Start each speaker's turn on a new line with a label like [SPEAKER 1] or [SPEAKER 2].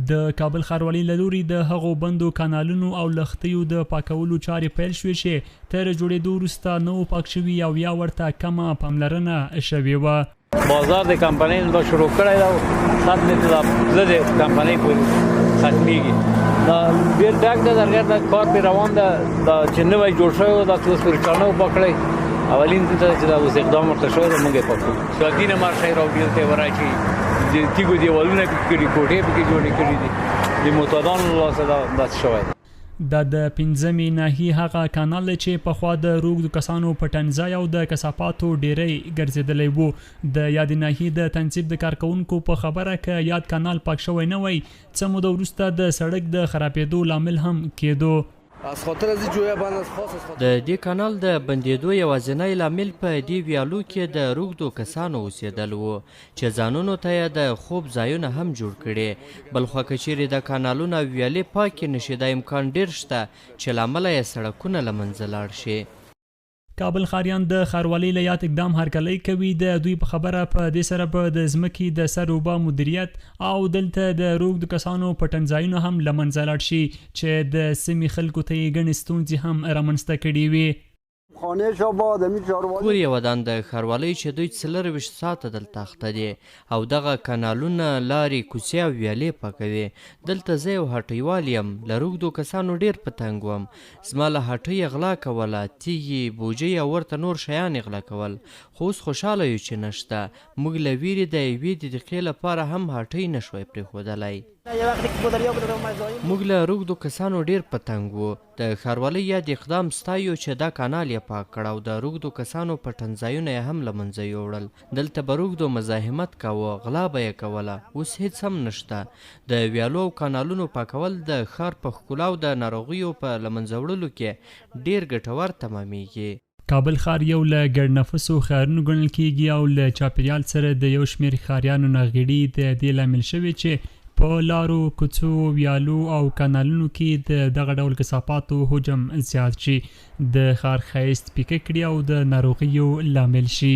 [SPEAKER 1] د کابل ښاروالۍ له لوري د هغو بندو کانالونو او لښتیو د پاکولو چارې پیل شوې چې تر جوړېدو وروسته نه وو پاک شوي او یا ورته کمه پاملرنه شوې وه.
[SPEAKER 2] بازار د کمپنۍ نه شروع کړی دا 7 متر دا پله د کمپنۍ پورې ختمېږي. دا ډېر ډک ده، درګه دا کار پرې روان ده. دا چې نوی جوړ شوی و دا اوس پورې چا نه و پاک کړی. اولین ځل چې دا اوس اقدام ورته شوی دی، موږ یې پاکوو. ساتینه مارشای راوړي دلته ورچی د تیګو دیوالونه پکې کړي، کوټې پکې جوړې کړې دي، د معتادانو له لاسه دا داسې شوی دی.
[SPEAKER 1] دا د پنځمې ناحیې هغه کانال دی چې پخوا د روږدو کسانو پټنځای او د کثافاتو ډېری ګرځېدلی و. د یادې ناحیې د تنظیف د کارکوونکو په خبره که یاد کانال پاک شوی نه وای، څه موده وروسته د سړک د خرابېدو لامل هم کېدو.
[SPEAKER 3] د دې کانال د بندېدو یوازینی لامل په دې ویالو کې د روږدو کسانو اوسېدل وو چې ځانونو ته یې د خوب ځایونه هم جوړ کړي. بلخوا که چېرې دا کانالونه او ویالې پاکې نه شي، دا امکان ډېر شته چې له امله یې سړکونه له منځه لاړ شي.
[SPEAKER 1] کابل ښاریان د ښاروالۍ له یاد اقدام هرکلی کوي. د دوی په خبره په دې سره به د ځمکې د سر اوبه مدیریت او دلته د روږدو کسانو پټنځایونه هم له منځه لاړ شي چې د سیمې خلکو ته یې ګڼې ستونزې هم رامنځته کړې وې.
[SPEAKER 3] کور یې ودان د ښاروالۍ چې دوی 24 ساعته دلته اخته دي او دغه کانالونه، لارې، کوڅې او ویالې پاکوي. دلته زه یو هټۍوال یم، له روږدو کسانو ډېر په تنګ وم. زما له هټۍ یې غلا کوله، تیږې، بوجۍ او ورته نور شیان یې غلا کول، خو اوس خوشحاله یو چې نشته. موږ له ویرې د یوې دقیقې لپاره هم هټۍ نه شوای پرېښودلی. موږ له روږدو کسانو ډېر په تنګ وو. د ښاروالۍ یاد اقدام ستایو چې دا کانال یې پاک کړ او د روږدو کسانو پټنځایونه یې هم له منځه یوړل. دلته به روږدو مزاحمت کاوه، غلا به یې کوله، اوس هېڅ هم نشته. د ویالو او کانالونو پاکول د ښار په ښکلا او د ناروغیو په له منځه وړلو کې ډېر ګټور تمامېږي.
[SPEAKER 1] کابل ښار یو له ګڼ نفوسو ښارونو ګڼل کېږي او له چاپېریال سره د یو شمېر ښاریانو ناغېړي د دې لامل شوې چې په لارو، کوڅو، ویالو او کانالونو کې د دغه ډول کثافاتو حجم زیات شي، د ښار ښایست پیکه کړي او د ناروغیو لامل شي.